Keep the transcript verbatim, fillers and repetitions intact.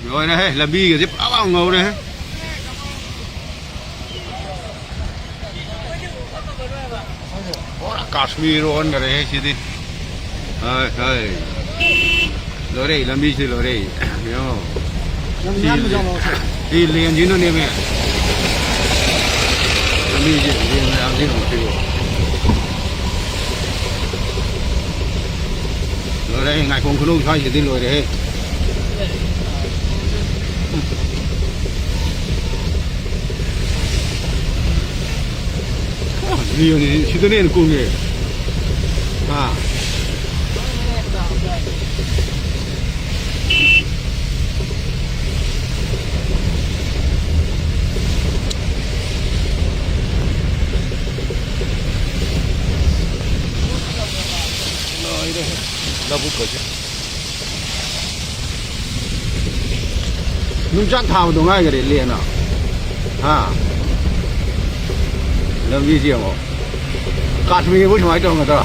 ꯂꯣꯏꯔꯦꯍꯦ, ꯂꯝꯕꯤꯒꯁꯦ ꯄꯨꯔꯥ ꯉꯧꯔꯦꯍꯦ꯫ ꯄꯨꯔꯥ ꯀꯥꯁꯃꯤꯔ ꯑꯣꯟꯈꯔꯦꯍꯦ ꯁꯤꯗꯤ꯫ ꯍꯣꯏ, ꯍꯣꯏ꯫ ꯂꯣꯏꯔꯦ, ꯂꯝꯕꯤꯁꯤ ꯂꯣꯏꯔꯦ꯫ ꯌꯦꯡꯉꯣ꯫ ꯂꯝꯕꯤ ꯁꯤ ꯌꯥꯝꯅ ꯂꯦ-, ꯆꯥꯎꯅ ꯁꯤ ꯂꯦꯟꯁꯤꯅꯅꯦꯃꯦ꯫ ꯂꯝꯕꯤꯁꯤ ꯂꯦꯟ ꯃꯌꯥꯝꯁꯤ ꯌꯦꯡꯉꯣ ꯁꯤꯕꯨ꯫ ꯂꯣꯏꯔꯦ, ꯉꯥꯏꯈꯣꯡ ꯈꯨꯅꯧ ꯁ꯭ꯋꯥꯏꯁꯤꯗꯤ ꯂꯣꯏꯔꯦꯍꯦ꯫ ꯂꯦꯟꯁꯤ ꯁꯤꯗꯅ ꯍꯦꯟꯅ ꯀꯨꯡꯉꯦ꯫ ꯍꯥ? ꯂꯣꯏꯔꯦ꯫ ꯂꯧꯕꯨꯛꯀꯁꯦ꯫ ꯅꯨꯡꯆꯥꯛ ꯊꯥꯕꯗꯣ ꯉꯥꯏꯈꯔꯦ ꯂꯦꯟꯅ꯫ ꯍꯥ? ꯂꯝꯕꯤꯁꯤ ꯌꯦꯡꯉꯣ꯫ ꯀꯥꯁꯃꯤꯔꯕꯨ ꯁꯨꯃꯥꯏꯅ ꯇꯧꯔꯝꯒꯗ꯭ꯔꯣ?